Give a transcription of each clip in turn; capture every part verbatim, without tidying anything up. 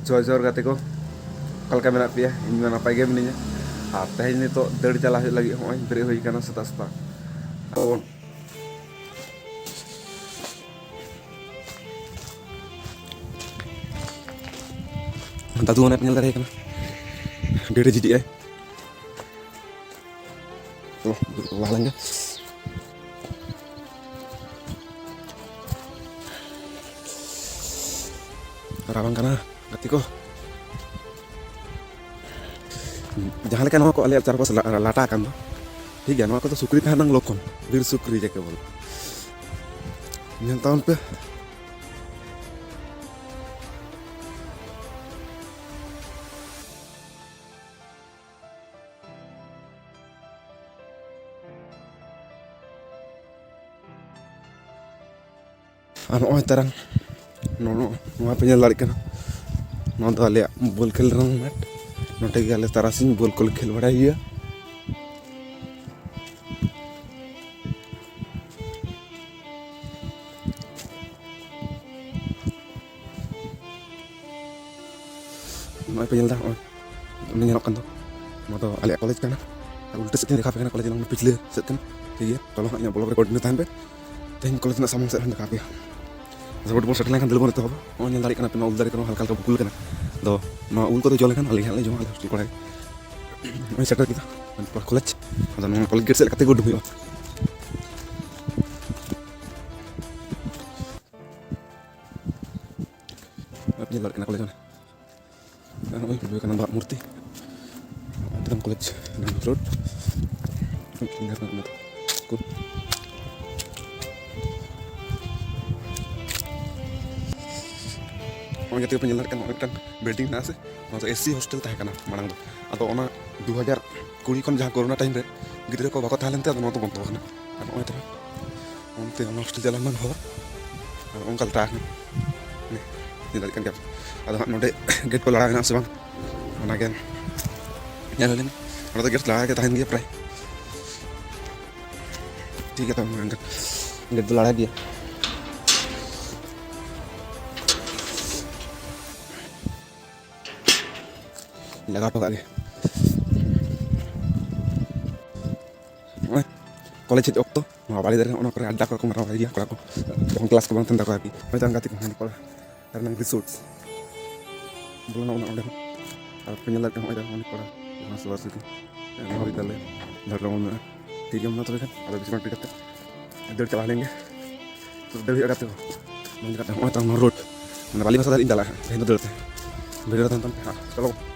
ᱡᱚᱦᱟᱨ ᱡᱚᱦᱟᱨ ᱜᱟᱛᱮ ᱠᱚ, ᱚᱠᱟ ᱞᱮᱠᱟ ᱢᱮᱱᱟᱜ ᱯᱮᱭᱟ? ᱤᱧ ᱢᱟ ᱱᱟᱯᱟᱭ ᱜᱮ ᱢᱤᱱᱟᱹᱧᱟ᱾ ᱟᱨ ᱛᱮᱦᱮᱧ ᱱᱤᱛᱚᱜ ᱫᱟᱹᱲ ᱪᱟᱞᱟᱜ ᱦᱩᱭᱩᱜ ᱞᱟᱹᱜᱤᱫ, ᱦᱚᱸᱜᱼᱚᱭ ᱵᱮᱨᱮᱫ ᱦᱩᱭ ᱠᱟᱱᱟ ᱥᱮᱛᱟᱜ ᱥᱮᱛᱟᱜ᱾ ᱟᱵᱚ ᱵᱚᱱ ᱫᱟᱫᱩ ᱚᱱᱮ ᱯᱮ ᱧᱮᱞ ᱫᱟᱲᱮᱭᱟᱭ ᱠᱟᱱᱟ, ᱰᱟᱹᱨ ᱮ ᱡᱤᱡᱮᱜᱼᱟᱭ᱾ ᱪᱚᱞᱚ, ᱞᱟᱦᱟ ᱞᱮᱱ ᱜᱮ᱾ ᱨᱟᱵᱟᱝ ᱠᱟᱱᱟ ᱜᱟᱛᱮ ᱠᱚ᱾ ᱡᱟᱦᱟᱸ ᱞᱮᱠᱟ ᱱᱚᱣᱟ ᱠᱚ ᱟᱞᱮᱭᱟᱜ ᱪᱟᱨᱯᱟᱥ ᱞᱟ-, ᱞᱟᱴᱟ ᱟᱠᱟᱱ ᱫᱚ, ᱴᱷᱤᱠ ᱜᱮᱭᱟ, ᱱᱚᱣᱟ ᱠᱚᱫᱚ ᱥᱩᱠᱨᱤ ᱛᱟᱦᱮᱱ ᱨᱮᱱᱟᱜ ᱞᱚᱠᱠᱷᱚᱱ, ᱵᱤᱨ ᱥᱩᱠᱨᱤ ᱡᱟᱠᱮ ᱵᱚᱞᱮ᱾ ᱧᱮᱞ ᱛᱟᱵᱚᱱ ᱯᱮ᱾ ᱟᱨ ᱱᱚᱜᱼᱚᱭ ᱛᱟᱨᱟᱝ ᱱᱚ-, ᱱᱚ-, ᱱᱚᱣᱟ ᱯᱮ ᱧᱮᱞ ᱫᱟᱲᱮᱭᱟᱜ ᱠᱟᱱᱟ, ᱱᱚᱣᱟ ᱫᱚ ᱟᱞᱮᱭᱟᱜ ᱵᱚᱞ ᱠᱷᱮᱞ ᱨᱮᱱᱟᱜ ᱢᱟᱴᱷ᱾ ᱱᱚᱸᱰᱮ ᱜᱮ ᱟᱞᱮ ᱛᱟᱨᱟᱥᱤᱧ ᱵᱚᱞ ᱠᱚᱞᱮ ᱠᱷᱮᱞ ᱵᱟᱲᱟᱭ ᱜᱮᱭᱟ᱾ ᱱᱚᱜᱼᱚᱭ ᱯᱮ ᱧᱮᱞ ᱮᱫᱟ, ᱱᱚᱜᱼᱚᱭ ᱚᱱᱮ ᱧᱮᱞᱚᱜ ᱠᱟᱱ ᱫᱚ, ᱱᱚᱣᱟ ᱫᱚ ᱟᱞᱮᱭᱟᱜ ᱠᱚᱞᱮᱡᱽ ᱠᱟᱱᱟ᱾ ᱟᱨ ᱩᱞᱴᱟᱹ ᱥᱮᱫ ᱛᱮᱧ ᱫᱮᱠᱷᱟᱣ ᱟᱯᱮ ᱠᱟᱱᱟ, ᱠᱚᱞᱮᱡᱽ ᱨᱮᱱᱟᱜ ᱯᱤᱪᱷᱞᱟᱹ ᱥᱮᱫ ᱠᱟᱱᱟ, ᱴᱷᱤᱠ ᱜᱮᱭᱟ᱾ ᱪᱚᱞᱚ ᱦᱟᱸᱜ ᱤᱧᱟᱹᱜ ᱵᱞᱚᱜ ᱨᱮ ᱠᱚᱱᱴᱤᱱᱤᱭᱩ ᱛᱟᱦᱮᱱ ᱯᱮ᱾ ᱛᱮᱦᱮᱧ ᱠᱚᱞᱮᱡᱽ ᱨᱮᱱᱟᱜ ᱥᱟᱢᱟᱝ ᱥᱮᱫ ᱦᱚᱸᱧ ᱫᱮᱠᱷᱟᱣ ᱟᱯᱮᱭᱟ᱾ ᱟᱪᱪᱷᱟ, ᱯᱷᱩᱴᱵᱚᱞ ᱥᱮᱴᱮᱨ ᱞᱮᱱᱠᱷᱟᱱ ᱫᱟᱹᱲ ᱵᱚᱱ ᱮᱛᱚᱦᱚᱵᱟ᱾ ᱱᱚᱜᱼᱚᱭ ᱧᱮᱞ ᱫᱟᱲᱮᱭᱟᱜ ᱠᱟᱱᱟ ᱯᱮ, ᱱᱚᱣᱟ ᱩᱞ ᱫᱟᱨᱮ ᱠᱚᱨᱮ ᱦᱚᱸ ᱦᱟᱞᱠᱟ ᱦᱟᱞᱠᱟ ᱵᱩᱠᱩᱞ ᱠᱟᱱᱟ᱾ ᱟᱫᱚ ᱱᱚᱣᱟ ᱩᱞ ᱠᱚᱫᱚ ᱡᱚ ᱞᱮᱱᱠᱷᱟᱱ ᱟᱞᱮ ᱜᱮ ᱦᱟᱸᱜ ᱞᱮ ᱡᱚᱢᱟ, ᱟᱞᱮ ᱦᱳᱥᱴᱮᱞ ᱠᱚᱲᱟ ᱜᱮ᱾ ᱱᱚᱜᱼᱚᱭ ᱥᱮᱴᱮᱨ ᱠᱮᱫᱟ ᱠᱚᱞᱮᱡᱽ᱾ ᱟᱫᱚ ᱱᱚᱣᱟ ᱠᱚᱞᱮᱡᱽ ᱜᱮᱴ ᱥᱮᱫ ᱞᱮᱠᱟᱛᱮ ᱜᱮ ᱩᱰᱩᱠ ᱦᱩᱭᱩᱜᱼᱟ᱾ ᱧᱮᱞ ᱫᱟᱲᱮᱭᱟᱜ ᱠᱟᱱᱟ ᱠᱚᱞᱮᱡᱽ ᱚᱸᱰᱮ᱾ ᱟᱨ ᱱᱚᱜᱼᱚᱭ ᱵᱤᱵᱮᱠᱟᱱᱚᱱᱫᱚ ᱟᱜ ᱢᱩᱨᱛᱤ᱾ ᱮᱠᱫᱚᱢ ᱠᱚᱞᱮᱡᱽ ᱨᱳᱰ᱾ ᱱᱚᱜᱼᱚᱭ ᱡᱟᱛᱮ ᱯᱮ ᱧᱮᱞ ᱫᱟᱲᱮᱭᱟᱜ ᱠᱟᱱᱟ, ᱢᱤᱫᱴᱟᱝ ᱵᱤᱞᱰᱤᱝ ᱢᱮᱱᱟᱜᱼᱟ ᱥᱮ, ᱱᱚᱣᱟ ᱫᱚ ᱮᱥ ᱥᱤ ᱦᱳᱥᱴᱮᱞ ᱛᱟᱦᱮᱸ ᱠᱟᱱᱟ ᱢᱟᱲᱟᱝ ᱫᱚ᱾ ᱟᱫᱚ ᱚᱱᱟ ᱫᱩ ᱦᱟᱡᱟᱨ ᱠᱩᱲᱤ ᱠᱷᱚᱱ ᱡᱟᱦᱟᱸ ᱠᱳᱨᱳᱱᱟ ᱴᱟᱭᱤᱢ ᱨᱮ ᱜᱤᱫᱽᱨᱟᱹ ᱠᱚ ᱵᱟᱠᱚ ᱛᱟᱦᱮᱸ ᱞᱮᱱ ᱛᱮ, ᱟᱫᱚ ᱱᱚᱣᱟ ᱫᱚ ᱵᱚᱱᱫᱚ ᱟᱠᱟᱱᱟ᱾ ᱟᱨ ᱱᱚᱜᱼᱚᱭ ᱛᱚᱨᱟ ᱚᱱᱛᱮ ᱚᱱᱟ ᱦᱳᱥᱴᱮᱞ ᱪᱟᱞᱟᱜ ᱨᱮᱱᱟᱜ ᱦᱚᱨ ᱟᱨ ᱚᱱᱠᱟ ᱞᱮᱴᱟ ᱟᱠᱟᱱᱟ᱾ ᱧᱮᱞ ᱫᱟᱲᱮᱭᱟᱜ ᱠᱟᱱ ᱜᱮᱭᱟ᱾ ᱟᱫᱚ ᱦᱟᱸᱜ ᱱᱚᱰᱮ ᱜᱮᱴ ᱠᱚ ᱞᱟᱲᱟ ᱢᱮᱱᱟᱜᱼᱟ ᱥᱮ ᱵᱟᱝ, ᱚᱱᱟᱜᱮ ᱧᱮᱞ ᱦᱩᱭ ᱞᱮᱱ᱾ ᱱᱚᱰᱮ ᱫᱚ ᱜᱮᱴ ᱞᱟᱲᱟ ᱜᱮ ᱛᱟᱦᱮᱱ ᱜᱮᱭᱟ ᱯᱨᱟᱭ᱾ ᱴᱷᱤᱠ ᱜᱮᱭᱟ, ᱛᱚᱵᱮ ᱢᱟ ᱮᱱᱠᱷᱟᱱ ᱜᱮᱴ ᱫᱚ ᱞᱟᱲᱟ ᱜᱮᱭᱟ᱾ ᱞᱟᱜᱟᱣ ᱦᱚᱴᱚ ᱠᱟᱜ ᱜᱮ᱾ ᱱᱚᱜᱼᱚᱭ ᱠᱚᱞᱮᱡᱽ ᱦᱮᱡ ᱚᱠᱛᱚ ᱱᱚᱣᱟ ᱵᱟᱲᱮ ᱫᱟᱨᱮ, ᱚᱱᱟ ᱠᱚᱨᱮ ᱟᱰᱰᱟ ᱠᱚᱨᱮ ᱠᱚ ᱢᱟᱨᱟᱣ ᱵᱟᱲᱟᱭ ᱜᱮᱭᱟ ᱠᱚᱲᱟ ᱠᱚ, ᱡᱚᱠᱷᱚᱱ ᱠᱞᱟᱥ ᱠᱚ ᱵᱟᱝ ᱛᱟᱦᱮᱱ ᱛᱟᱠᱚᱣᱟ ᱟᱨᱠᱤ᱾ ᱢᱤᱫᱴᱟᱝ ᱜᱟᱛᱮ ᱠᱚ ᱦᱟᱱ ᱠᱚᱲᱟ ᱟᱨ ᱱᱟᱝ ᱨᱤᱥᱳᱨᱴᱥ ᱵᱚᱞᱚᱱᱟ ᱚᱱᱟ ᱚᱸᱰᱮ ᱦᱚᱸ᱾ ᱟᱨ ᱯᱮ ᱧᱮᱞ ᱫᱟᱲᱮᱭᱟᱜ ᱠᱟᱱᱟ, ᱱᱚᱜᱼᱚᱭ ᱫᱟ ᱚᱱᱮ ᱠᱚᱲᱟ ᱡᱟᱦᱟᱸ ᱥᱩᱵᱷᱟᱥᱤᱛᱤ ᱢᱚᱦᱟᱵᱤᱫᱽᱫᱟᱞᱚᱭ ᱡᱷᱟᱲᱜᱨᱟᱢ ᱢᱮᱱᱟᱜᱼᱟ᱾ ᱴᱷᱤᱠ ᱜᱮᱭᱟ, ᱢᱟ ᱛᱚᱵᱮ ᱠᱷᱟᱱ ᱟᱫᱚ ᱵᱮᱥᱤ ᱵᱟᱝ ᱴᱷᱤᱠ ᱠᱟᱛᱮ ᱫᱟᱹᱲ ᱪᱟᱞᱟᱣ ᱞᱮᱱ ᱜᱮ᱾ ᱛᱚ ᱫᱟᱹᱲ ᱦᱩᱭᱩᱜᱼᱟ ᱜᱟᱛᱮ ᱠᱚ᱾ ᱢᱮᱱ ᱠᱟᱛᱮ ᱱᱚᱜᱼᱚᱭ ᱛᱟᱝ ᱱᱚᱣᱟ ᱨᱳᱰ, ᱢᱟᱱᱮ ᱵᱟᱞᱤ ᱵᱟᱥᱟ ᱫᱷᱟᱨᱤᱡ ᱤᱧ ᱫᱟᱞᱟ ᱦᱟᱸᱜ ᱛᱮᱦᱮᱧ ᱫᱚ ᱫᱟᱹᱲ ᱛᱮ᱾ ᱵᱷᱤᱰᱤᱭᱳ ᱨᱮ ᱛᱟᱦᱮᱱ ᱛᱟᱢ ᱯᱮ ᱦᱟᱸᱜ᱾ ᱪᱚᱞᱚ,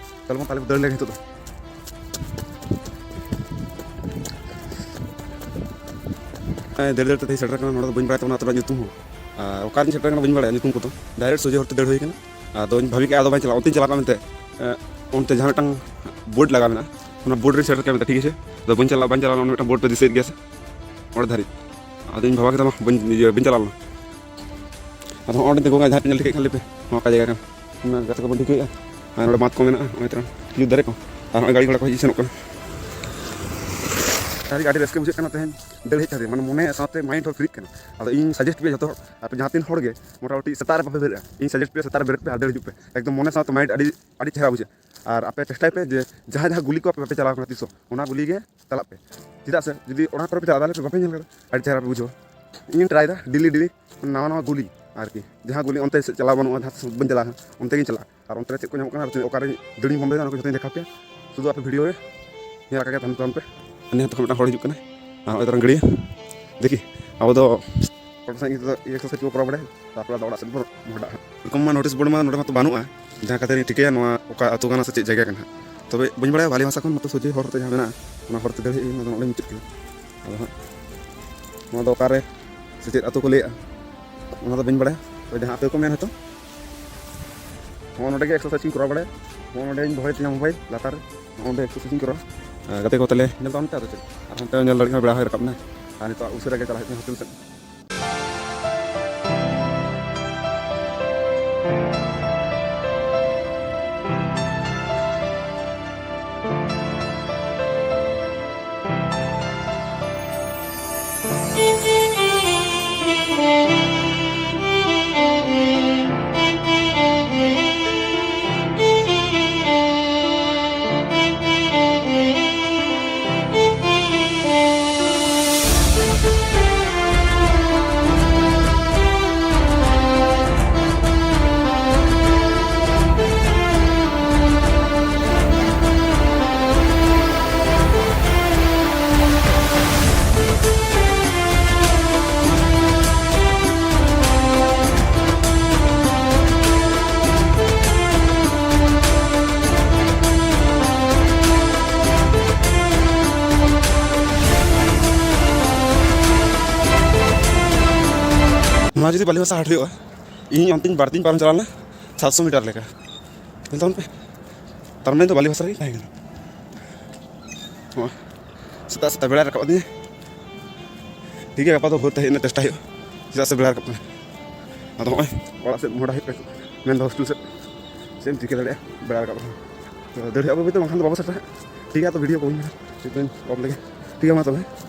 ᱪᱚᱞᱚ ᱵᱚᱱ ᱛᱟᱦᱞᱮ ᱫᱟᱹᱲ ᱞᱮᱜᱮ ᱱᱤᱛᱚᱜ ᱫᱚ᱾ ᱦᱮᱸ, ᱫᱟᱹᱲ ᱫᱟᱹᱲ ᱛᱮ ᱛᱮᱦᱮᱧ ᱥᱮᱴᱮᱨ ᱠᱟᱱᱟ, ᱱᱚᱰᱮ ᱫᱚ ᱵᱟᱹᱧ ᱵᱟᱲᱟᱭ ᱛᱟᱵᱚᱱᱟ ᱟᱹᱛᱩ ᱨᱮᱱᱟᱜ ᱧᱩᱛᱩᱢ ᱦᱚᱸ᱾ ᱟᱨ ᱚᱠᱟᱨᱤᱧ ᱥᱮᱴᱮᱨ ᱠᱟᱱᱟ ᱵᱟᱹᱧ ᱵᱟᱲᱟᱭᱟ, ᱧᱩᱛᱩᱢ ᱠᱚᱫᱚ᱾ ᱰᱟᱭᱨᱮᱠᱴ ᱥᱚᱡᱷᱮ ᱦᱚᱨ ᱛᱮ ᱫᱟᱹᱲ ᱦᱩᱭ ᱠᱟᱱᱟ᱾ ᱟᱫᱚᱧ ᱵᱷᱟᱵᱤ ᱠᱮᱫᱼᱟ ᱟᱫᱚ ᱵᱟᱹᱧ ᱪᱟᱞᱟᱜᱼᱟ, ᱚᱱᱛᱮᱧ ᱪᱟᱞᱟᱜ ᱠᱟᱱᱟ ᱢᱮᱱᱛᱮ᱾ ᱮ, ᱚᱱᱛᱮ ᱡᱟᱦᱟᱸ ᱢᱤᱫᱴᱟᱝ ᱵᱳᱨᱰ ᱞᱟᱜᱟᱣ ᱢᱮᱱᱟᱜᱼᱟ, ᱚᱱᱟ ᱵᱳᱨᱰ ᱨᱤᱧ ᱥᱮᱴᱮᱨ ᱠᱮᱫᱟ ᱢᱮᱱᱛᱮ, ᱴᱷᱤᱠ ᱟᱪᱷᱮ? ᱟᱫᱚ ᱵᱟᱹᱧ ᱪᱟᱞᱟᱜᱼᱟ, ᱵᱟᱹᱧ ᱪᱟᱞᱟᱜᱼᱟ, ᱚᱱᱟ ᱢᱤᱫᱴᱟᱝ ᱵᱳᱨᱰ ᱯᱮ ᱫᱤᱥᱟᱹᱭᱮᱫ ᱜᱮᱭᱟ ᱥᱮ? ᱚᱸᱰᱮ ᱫᱷᱟᱹᱨᱤᱡ᱾ ᱟᱫᱚᱧ ᱵᱷᱟᱵᱟ ᱠᱮᱫᱟ, ᱢᱟ, ᱵᱟᱹᱧ, ᱤᱭᱟᱹ, ᱵᱟᱹᱧ ᱪᱟᱞᱟᱣ ᱞᱮᱱᱟ᱾ ᱟᱫᱚ ᱦᱚᱸᱜᱼᱚ ᱚᱸᱰᱮ ᱫᱤᱠᱩ ᱡᱟᱦᱟᱸ ᱯᱮ ᱧᱮᱞ ᱴᱷᱤᱠᱟᱹᱭᱮᱫ ᱠᱷᱟᱱ ᱞᱟᱹᱭ ᱯᱮ, ᱱᱚᱣᱟ ᱚᱠᱟ ᱡᱟᱭᱜᱟ ᱠᱟᱱᱟ? ᱚᱱᱟ ᱜᱟᱛᱮ ᱠᱚᱵᱚᱱ ᱴᱷᱤᱠᱟᱹᱭᱮᱫᱼᱟ᱾ ᱟᱨ ᱱᱚᱰᱮ ᱢᱟᱛᱠᱚᱢ ᱢᱮᱱᱟᱜᱼᱟ, ᱱᱚᱜᱼᱚᱭ ᱛᱚᱨᱟ ᱠᱷᱤᱡᱩᱨ ᱫᱟᱨᱮ ᱠᱚ᱾ ᱟᱨ ᱱᱚᱜᱼᱚᱭ ᱜᱟᱹᱰᱤ ᱜᱷᱚᱲᱟ ᱠᱚ ᱦᱤᱡᱩᱜ ᱥᱮᱱᱚᱜ ᱠᱟᱱᱟ᱾ ᱥᱟᱹᱨᱤ ᱜᱮ ᱟᱹᱰᱤ ᱨᱟᱹᱥᱠᱟᱹ ᱵᱩᱡᱷᱟᱹᱜ ᱠᱟᱱᱟ ᱛᱮᱦᱮᱧ ᱫᱟᱹᱲ ᱦᱮᱡ ᱠᱟᱛᱮ, ᱢᱟᱱᱮ ᱢᱚᱱᱮ ᱥᱟᱶᱛᱮ ᱢᱟᱭᱤᱱᱰ ᱦᱚᱸ ᱯᱷᱨᱤᱜ ᱠᱟᱱᱟ᱾ ᱟᱫᱚ ᱤᱧ ᱥᱟᱡᱮᱥᱴ ᱯᱮᱭᱟ ᱡᱚᱛᱚ ᱦᱚᱲ, ᱟᱯᱮ ᱡᱟᱦᱟᱸ ᱛᱤᱱ ᱦᱚᱲ ᱜᱮ ᱢᱚᱴᱟᱢᱩᱴᱤ ᱥᱮᱛᱟᱜ ᱨᱮ ᱵᱟᱯᱮ ᱵᱮᱨᱮᱫᱼᱟ, ᱤᱧ ᱥᱟᱡᱮᱥᱴ ᱯᱮᱭᱟ ᱥᱮᱛᱟᱜ ᱨᱮ ᱵᱮᱨᱮᱫ ᱯᱮ ᱟᱨ ᱫᱟᱹᱲ ᱦᱤᱡᱩᱜ ᱯᱮ, ᱮᱠᱫᱚᱢ ᱢᱚᱱᱮ ᱥᱟᱶᱛᱮ ᱢᱟᱭᱤᱱᱰ ᱟᱹᱰᱤ, ᱟᱹᱰᱤ ᱪᱮᱦᱨᱟ ᱵᱩᱡᱷᱟᱹᱜᱼᱟ᱾ ᱟᱨ ᱟᱯᱮ ᱪᱮᱥᱴᱟᱭ ᱯᱮ ᱡᱮ ᱡᱟᱦᱟᱸ ᱡᱟᱦᱟᱸ ᱜᱩᱞᱤ ᱠᱚ ᱵᱟᱯᱮ ᱪᱟᱞᱟᱣ ᱠᱟᱱᱟ ᱛᱤᱥ ᱦᱚᱸ, ᱚᱱᱟ ᱜᱩᱞᱤ ᱜᱮ ᱪᱟᱞᱟᱜ ᱯᱮ᱾ ᱪᱮᱫᱟᱜ ᱥᱮ ᱡᱩᱫᱤ ᱚᱱᱟ ᱠᱚᱨᱮ ᱯᱮ ᱪᱟᱞᱟᱜᱼᱟ, ᱛᱟᱦᱚᱞᱮ ᱯᱮ ᱵᱟᱯᱮ ᱧᱮᱞ ᱠᱟᱫᱟ, ᱟᱹᱰᱤ ᱪᱮᱦᱨᱟ ᱯᱮ ᱵᱩᱡᱷᱟᱹᱣᱟ᱾ ᱤᱧᱤᱧ ᱴᱨᱟᱭ ᱫᱟ ᱰᱮᱞᱤ ᱰᱮᱞᱤ ᱱᱟᱣᱟ ᱱᱟᱣᱟ ᱜᱩᱞᱤ ᱟᱨᱠᱤ, ᱡᱟᱦᱟᱸ ᱜᱩᱞᱤ ᱚᱱᱛᱮ ᱥᱮᱫ ᱪᱟᱞᱟᱣ ᱵᱟᱹᱱᱩᱜᱼᱟ, ᱡᱟᱦᱟᱸ ᱥᱮᱫ ᱵᱟᱹᱧ ᱪᱟᱞᱟᱜᱼᱟ, ᱚᱱᱛᱮ ᱜᱤᱧ ᱪᱟᱞᱟᱜᱼᱟ᱾ ᱟᱨ ᱚᱱᱛᱮ ᱨᱮ ᱪᱮᱫ ᱠᱚ ᱧᱟᱢᱚᱜ ᱠᱟᱱᱟ ᱟᱨ ᱚᱠᱟᱨᱮ ᱫᱟᱹᱲᱤᱧ ᱵᱚᱱᱫᱚᱭᱮᱫᱟ, ᱚᱱᱟ ᱠᱚ ᱡᱚᱛᱚᱧ ᱫᱮᱠᱷᱟᱣ ᱯᱮᱭᱟ᱾ ᱥᱩᱫᱷᱩ ᱟᱯᱮ ᱵᱷᱤᱰᱤᱭᱳ ᱨᱮ ᱧᱮᱞ ᱟᱠᱟᱫ ᱜᱮ ᱛᱟᱦᱮᱱ ᱛᱟᱵᱚᱱ ᱯᱮ᱾ ᱟᱨ ᱱᱤᱭᱟᱹ ᱦᱚᱸ ᱢᱤᱫᱴᱟᱝ ᱦᱚᱲ ᱦᱤᱡᱩᱜ ᱠᱟᱱᱟ, ᱟᱨ ᱱᱚᱜᱼᱚᱭ ᱛᱟᱨᱟᱝ ᱜᱟᱹᱰᱭᱟᱹ᱾ ᱫᱮᱠᱷᱤ, ᱟᱵᱚ ᱫᱚ ᱦᱚᱲ ᱥᱟᱶ ᱤᱧ ᱫᱚ ᱮᱠᱥᱟᱨᱥᱟᱭᱤᱡᱽ ᱠᱚ ᱠᱚᱨᱟᱣ ᱵᱟᱲᱟᱭᱟ, ᱛᱟᱨᱯᱚᱨᱮ ᱟᱫᱚ ᱚᱲᱟᱜ ᱥᱮᱫ ᱵᱚᱱ ᱢᱚᱦᱰᱟᱜᱼᱟ᱾ ᱮᱨᱚᱠᱚᱢ ᱢᱟ ᱱᱳᱴᱤᱥ ᱵᱳᱨᱰ ᱢᱟ ᱱᱚᱰᱮ ᱢᱟᱛᱚ ᱵᱟᱹᱱᱩᱜᱼᱟ, ᱡᱟᱦᱟᱸ ᱠᱷᱟᱹᱛᱤᱨ ᱤᱧ ᱴᱷᱤᱠᱟᱹᱭᱟ ᱱᱚᱣᱟ ᱚᱠᱟ ᱟᱹᱛᱩ ᱠᱟᱱᱟ ᱥᱮ ᱪᱮᱫ ᱡᱟᱭᱜᱟ ᱠᱟᱱᱟ᱾ ᱛᱚᱵᱮ ᱵᱟᱹᱧ ᱵᱟᱲᱟᱭᱟ, ᱵᱷᱟᱞᱤ ᱵᱷᱟᱥᱟ ᱠᱷᱚᱱ ᱢᱚᱛᱚ ᱥᱚᱡᱷᱮ ᱦᱚᱨ ᱛᱮ ᱡᱟᱦᱟᱸ ᱢᱮᱱᱟᱜᱼᱟ, ᱚᱱᱟ ᱦᱚᱨ ᱛᱮ ᱫᱟᱹᱲ ᱦᱮᱡ ᱤᱧ, ᱟᱫᱚ ᱱᱚᱰᱮᱧ ᱢᱩᱪᱟᱹᱫ ᱠᱮᱫᱟ᱾ ᱟᱫᱚ ᱦᱟᱸᱜ ᱱᱚᱣᱟ ᱫᱚ ᱚᱠᱟᱨᱮ ᱥᱮ ᱪᱮᱫ ᱟᱹᱛᱩ ᱠᱚ ᱞᱟᱹᱭᱮᱜᱼᱟ, ᱚᱱᱟ ᱫᱚ ᱵᱟᱹᱧ ᱵᱟᱲᱟᱭᱟ᱾ ᱛᱚᱵᱮ ᱡᱟᱦᱟᱸ ᱟᱹᱛᱩ ᱠᱚ ᱢᱮᱱ ᱦᱚᱭᱛᱳ, ᱦᱚᱸᱜᱼᱚ ᱱᱚᱰᱮ ᱜᱮ ᱮᱠᱥᱟᱨᱥᱟᱭᱤᱡᱽ ᱤᱧ ᱠᱚᱨᱟᱣ ᱵᱟᱲᱟᱭᱟ, ᱦᱚᱸᱜᱼᱚ ᱱᱚᱰᱮᱧ ᱫᱚᱦᱚᱭ ᱛᱤᱧᱟ ᱢᱳᱵᱟᱭᱤᱞ ᱞᱟᱛᱟᱨ ᱨᱮ, ᱱᱚᱜᱼᱚ ᱱᱚᱰᱮ ᱮᱠᱥᱟᱨᱥᱟᱭᱤᱡᱽ ᱤᱧ ᱠᱚᱨᱟᱣᱟ᱾ ᱟᱨ ᱜᱟᱛᱮ ᱠᱚ ᱛᱟᱞᱮ ᱧᱮᱞ ᱛᱟᱵᱚᱱ ᱯᱮ, ᱟᱫᱚ ᱪᱮᱫ, ᱟᱨ ᱦᱟᱱᱛᱮ ᱧᱮᱞ ᱫᱟᱲᱮᱭᱟᱜ ᱠᱟᱱᱟ ᱵᱮᱲᱟ ᱦᱚᱸᱭ ᱨᱟᱠᱟᱵ ᱮᱱᱟ᱾ ᱟᱨ ᱱᱤᱛᱚᱜ ᱩᱥᱟᱹᱨᱟ ᱜᱮ ᱪᱟᱞᱟᱜ ᱦᱩᱭᱩᱜ ᱛᱤᱧᱟ ᱦᱳᱴᱮᱞ ᱥᱮᱫ᱾ ᱟᱨ ᱡᱩᱫᱤ ᱵᱟᱞᱤ ᱵᱷᱟᱥᱟ ᱦᱟᱴ ᱦᱩᱭᱩᱜᱼᱟ, ᱤᱧ ᱚᱱᱛᱮᱧ ᱵᱟᱹᱲᱛᱤᱧ ᱯᱟᱨᱚᱢ ᱪᱟᱞᱟᱣ ᱞᱮᱱᱟ ᱥᱟᱛᱥᱚ ᱢᱤᱴᱟᱨ ᱞᱮᱠᱟ᱾ ᱧᱮᱞ ᱛᱟᱵᱚᱱ ᱯᱮ, ᱛᱟᱨ ᱢᱟᱱᱮ ᱫᱚ ᱵᱟᱞᱤ ᱵᱷᱟᱥᱟ ᱨᱮᱜᱮ ᱛᱟᱦᱮᱸ ᱠᱟᱱᱟ᱾ ᱱᱚᱜᱼᱚᱭ ᱥᱮᱛᱟᱜ ᱥᱮᱛᱟᱜ ᱵᱮᱲᱟᱭ ᱨᱟᱠᱟᱵ ᱟᱹᱫᱤᱧᱟ᱾ ᱴᱷᱤᱠ ᱜᱮᱭᱟ, ᱜᱟᱯᱟ ᱫᱚ ᱵᱷᱳᱨ ᱛᱮ ᱦᱮᱡ ᱨᱮᱱᱟᱜ ᱪᱮᱥᱴᱟ ᱦᱩᱭᱩᱜᱼᱟ, ᱪᱮᱫᱟᱜ ᱥᱮ ᱵᱮᱲᱟ ᱨᱟᱠᱟᱵ ᱠᱟᱱᱟ᱾ ᱟᱫᱚ ᱱᱚᱜᱼᱚᱭ ᱚᱲᱟᱜ ᱥᱮᱫ ᱢᱚᱦᱰᱟ ᱦᱩᱭᱩᱜ ᱠᱟᱱᱟ, ᱢᱮᱱᱫᱚ ᱦᱳᱥᱴᱮᱞ ᱥᱮᱫ᱾ ᱪᱮᱫ ᱮᱢ ᱪᱤᱠᱟᱹ ᱫᱟᱲᱮᱭᱟᱜᱼᱟ, ᱵᱮᱲᱟ ᱨᱟᱠᱟᱵ ᱠᱟᱱᱟ᱾ ᱛᱚ ᱫᱟᱹᱲ ᱦᱩᱭᱩᱜᱼᱟ ᱵᱟᱹᱭ ᱵᱟᱹᱭ ᱛᱮ, ᱵᱟᱝᱠᱷᱟᱱ ᱫᱚ ᱵᱟᱵᱚ ᱥᱮᱴᱮᱨᱟ᱾ ᱴᱷᱤᱠ ᱜᱮᱭᱟ, ᱛᱚ ᱵᱷᱤᱰᱤᱭᱳ ᱠᱚ ᱵᱟᱹᱧ ᱵᱮᱱᱟᱣᱟ, ᱱᱤᱛᱚᱜ ᱚᱯᱷ ᱞᱮᱜᱮ᱾ ᱴᱷᱤᱠ ᱜᱮᱭᱟ, ᱢᱟ ᱛᱚᱵᱮ᱾